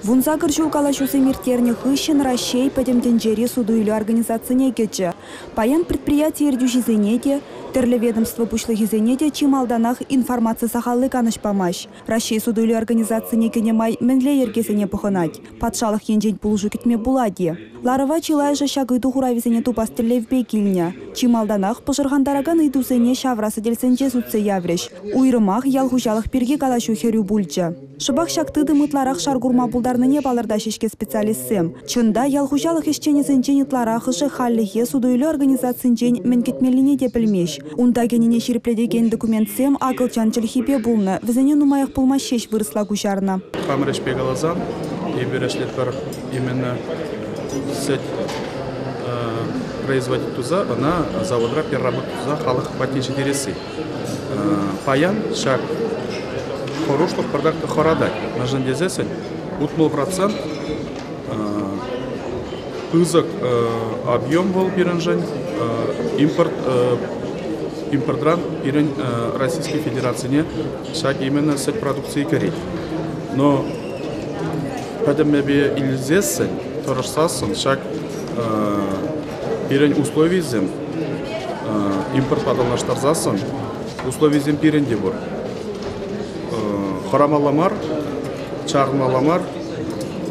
18 ҫул калаҫусем ирттернӗ хыҫҫӑн Раҫҫей Пӗтӗм тӗнчери суту-илӳ организацине кӗчӗ. Паян предприяти ертӳҫисене те, тӗрлӗ ведомство пуҫлӑхӗсене те чи малтанах информаци сахалли канӑҫ памасть. Раҫҫей суту-илӳ организацине кӗнӗ май мӗнле йӗркесене пӑхӑнать? Патшалӑх енчен пулӑшу кӗтме пулать-и? Ларӑва чылайӑшӗ ҫак ыйту хуравӗсене тупас тӗллевпе килнӗ. Чи малтанах пӑшӑрхантаракан ыйтусене ҫавра сӗтелсенче сӳтсе яврӗҫ. Уйрӑмах ял хуҫалӑх пирки калаҫу хӗрӳ пулчӗ. Шӑпах ҫак тытӑм ытларах шар курма пултарнине палӑртаҫҫӗ-ҫке специалистсем. Чӑн та, ял хуҫалӑх ӗҫченӗсенчен ытларахӑшӗ хальлӗхе суту-илӳ организацинчен мӗн кӗтмеллине те пӗлмест. Унта кӗнине ҫирӗплетекен документсем акӑлчан чӗлхипе пулнӑ, вӗсене нумаях пулмасть ҫеҫ вырӑсла куҫарнӑ. Хамӑр ӗҫпе каласан, эпир ӗҫлетпӗр именно сӗт производить туса ӑна заводра переработка туса халӑх патне ҫитересси. Паян ҫак хӑрушлӑх пӑртак хӑратать. Мӗншӗн тесессӗн 60% пысӑк объем вӑл пирӗншӗн импорт импортран пирӗн Российской Федерацине ҫак именно сӗт продукцийӗ кӗрет. Но пӗтӗмӗпе илсессӗн, тӑрӑшсассӑн ҫак пирӗн условисем импортпа танлаштарсассӑн условисем пирӗн те пур. Хӑрамалла мар, чарӑнмалла мар,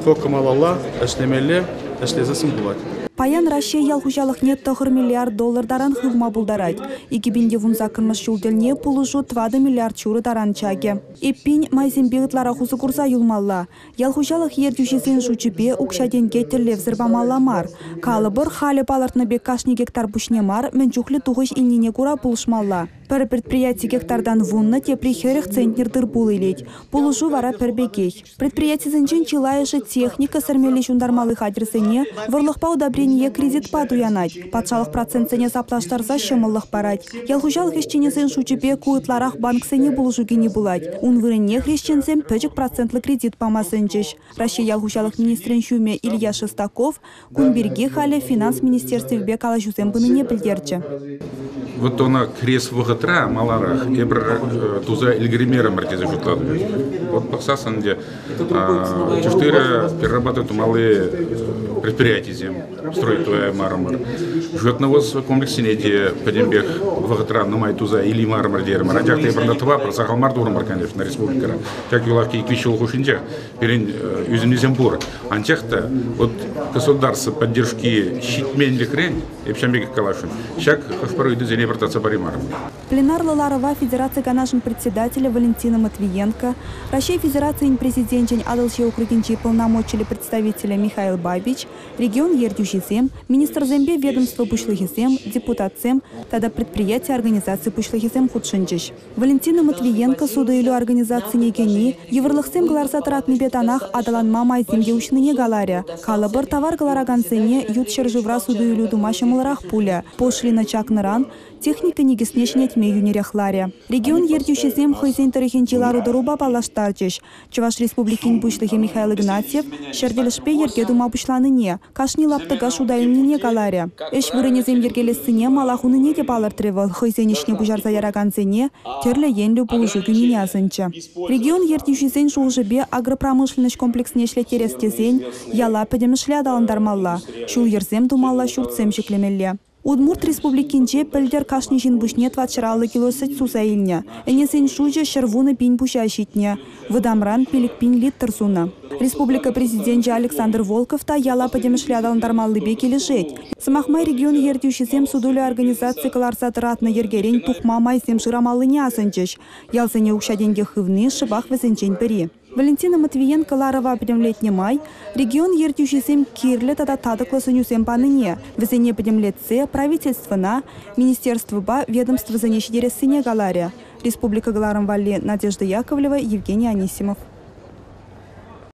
только малалла ӗҫлемелле, ӗҫлесессӗн пулать. Паян Раҫҫей ял хуҫалӑхне 9 миллиард доллар таран хывма пултарать. 2018 ҫул тӗлне пулӑшу 4 миллиард ҫурӑ таран чакӗ. Эппин, майсемпе ытларах усӑ курса юлмалла. Ял хуҫалӑх ертӳҫисен шучӗпе укҫа-тенке тӗллевсӗр памалла мар. Калӑпӑр, халӗ палӑртнӑ пек кашни гектар пуҫне мар, мӗн чухлӗ тухӑҫ илнине кура пулӑшмалла. Пӗр предприяти гектартан вуннӑ, тепри 40 центнер тыр-пул илет. Пулӑшу вара пӗр пекех. Предприятисенчен чылайӑшӗ техника сӗрмелли-ҫунтармалли хатӗрсене, вӑрлӑхпа удобрение кредитпа туянать. Патшалӑх процентсене саплаштарса ҫӑмӑллӑх парать. Ял хуҫалӑх ӗҫченӗсен шучӗпе ку ытларах банксене пулӑшу кӳни пулать. Ун вырӑнне хресченсем пӗчӗк процентлӑ кредит пама сӗнчӗҫ. Раҫҫей ял хуҫалӑх министрӗн ҫумӗ Илья Шестаков кун пирки халӗ финанс министерствипе калаҫусем пынине пӗлтерчӗ. Вот ӑна кӗрес вӑхӑтра маларах эпир туса ӗлкӗреймерӗмӗр тесе шутлатӑп. Вот пӑхсассӑн ӗнтӗ чӑш-тырӑ перерабатывать тумалли предприятисем строить тӑваймарӑмӑр. Животноводство комплексне те пӗтӗмпех вӑхӑтра нумай туса илеймарӑмӑр терӗмӗр. Анчах та эпир тӑвапӑр, сахал мар турӑмӑр, конечно, республикӑра. Ҫак юлашки икӗ ҫул хушшинче пирӗн ӳсӗмлисем пур. Анчах та вот государство поддержки ҫитменлӗхрен, эп ҫавӑн пекех каласшӑн, ҫак хӑш-пӗр ыйтусене пӗр татса параймарӑмӑр. Пленарлӑ ларӑва Федераци Канашӗн председателӗ Валентина Матвиенко, Раҫҫей Федерацийӗн Президенчӗн Атӑлҫи округӗнчи полномочиллӗ представителӗ Михаил Бабич, регион ертӳҫисем, министрсемпе ведомство пуҫлӑхӗсем, депутатсем тата предприяти-организаци пуҫлӑхӗсем хутшӑнчӗҫ. Валентина Матвиенко суту-илӳ организацине кӗни йывӑрлӑхсем кӑларса тӑратнипе танах аталанма майсем те уҫнине каларӗ. Калӑпӑр, тавар кӑларакансене ют ҫӗршывра суту-илӳ тума ҫӑмӑлрах пулӗ. Пошлина чакнӑран техника никӗсне ҫӗнетме йӳнӗрех ларӗ. Регион ертӳҫисем хӑйсен тӑрӑхӗнчи лару-тӑрупа паллаштарчӗҫ. Чӑваш Республикин Пуҫлӑхӗ Михаил Игнатьев ҫӗр тӗлӗшпе йӗрке тума пуҫланине, кашни лаптӑка шута илнине каларӗ. Ӗҫ вырӑнӗсем йӗркелессине мала хунине те палӑртрӗ вӑл, хӑйсен ӗҫне пуҫарса яракансене тӗрлӗ енлӗ пулӑшу кӳнине асӑнчӗ. Регион ертӳҫисен шухӑшӗпе агропромышленноҫ комплексне ӗҫлеттерес тесен яла пӗтӗмӗшле аталантармалла, ҫул-йӗрсем тумалла, ҫуртсем ҫӗклемелле. Удмурт Республикинче пӗлтӗр кашни ҫын пуҫне тӑватҫӑр кило сӗт суса илнӗ. Ӗнесен шучӗ 110 пин пуҫа ҫитнӗ. Вӑтамран 5 пин литр сунӑ. Республика Президенчӗ Александр Волков та яла пӗтӗмӗшле аталантармаллипе килӗшет. Сӑмах май, регион ертӳҫисем суту-илӳ организаци кӑларса тӑратнӑ йӗркерен тухма майсем шырамаллине асӑнчӗҫ. Ялсене укҫа-тенкӗ хывни шӑпах вӗсенчен пӗри. Валентина Матвиенко ларӑва пӗтӗмлетнӗ май регион ертӳҫисем кирлӗ тата татӑклӑ сӗнӳсем панине, вӗсене пӗтӗмлетсе правительствӑна, министерствӑпа ведомствӑсене ҫитерессине каларӗ. Республика кӑларӑм валли Надежда Яковлева, Евгений Анисимов.